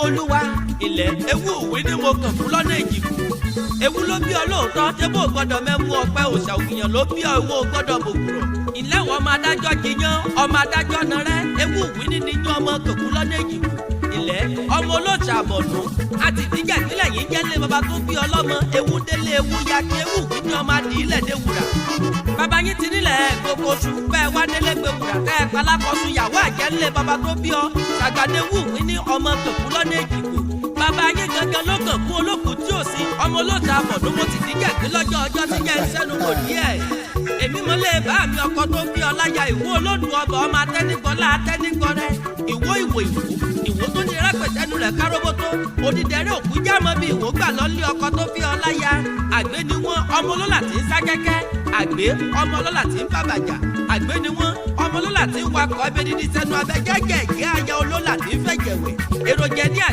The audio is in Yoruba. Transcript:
Olúwa ilẹ̀ ewu òwe ni mo kàn fún lọ́nà Èjìgbò. Ewu ló bí ọ lóòótọ́, tébò gbọ́dọ̀ mẹ́mú ọpẹ́ òòṣà ògìyàn ló bí ọ, ìwọ gbọ́dọ̀ bòkùrọ̀. Ilé wọn ọmọ adájọ́ jiyàn, ọmọ adájọ́ narẹ́, ewu òwe ní níyàn ọmọ kòkú lọ́nà Èjìgbò. Ilẹ̀ ọmọ olóòṣà àbọ̀nú àti ìdíjà ìpínlẹ̀ yìí jẹ́ lé baba tó bí ọlọ́mọ ewu délé ewu ya kí ewu òwe ní ọmọ adì ilẹ̀ dé wùrà. Bàbá yín ti nílẹ̀ gbogbo oṣù bẹ́ẹ̀ wá délé gbé wùrà tẹ́ ẹ palákọ̀ọ́sù yàwó àjẹ́ ńlẹ̀ baba tó bí ọ ṣàgbàdé wù wí ní ọmọ kòkú lọ́nà Èjìgbò. Bàbá yín gangan ló kàn kú olókùú tí ò sí ọmọ olóòṣà àbọ̀nú mo ti díjà gbé lọ́jọ́ ọjọ́ tí jẹ́ sẹ́nu kò díẹ̀. Èmi mo lè bá mi ọkọ tó bí ọláyà ìwó olódùn ọba ọmọ atẹ́nigbọ́lá atẹ́nigbọ́rẹ́ ìwó ìwò ìwò ìwò tó ní rẹpẹtẹnu rẹ káróbótó odídẹrẹ́ òkú jámọ́ bí ìwò gbà lọ́lé ọkọ tó fi ọláyà. Àgbẹ̀ ni wọ́n ọmọ olólà tí ń sá kẹ́kẹ́, àgbẹ̀ ọmọ olólà tí ń bàbàjà, àgbẹ̀ ni wọ́n ọmọ olólà tí ń wakọ̀ ẹbí dídí sẹ́nu abẹ́ jẹ́jẹ́ ìyá aya olólà tí ń fẹ̀jẹ̀wẹ̀ èròjẹ ní.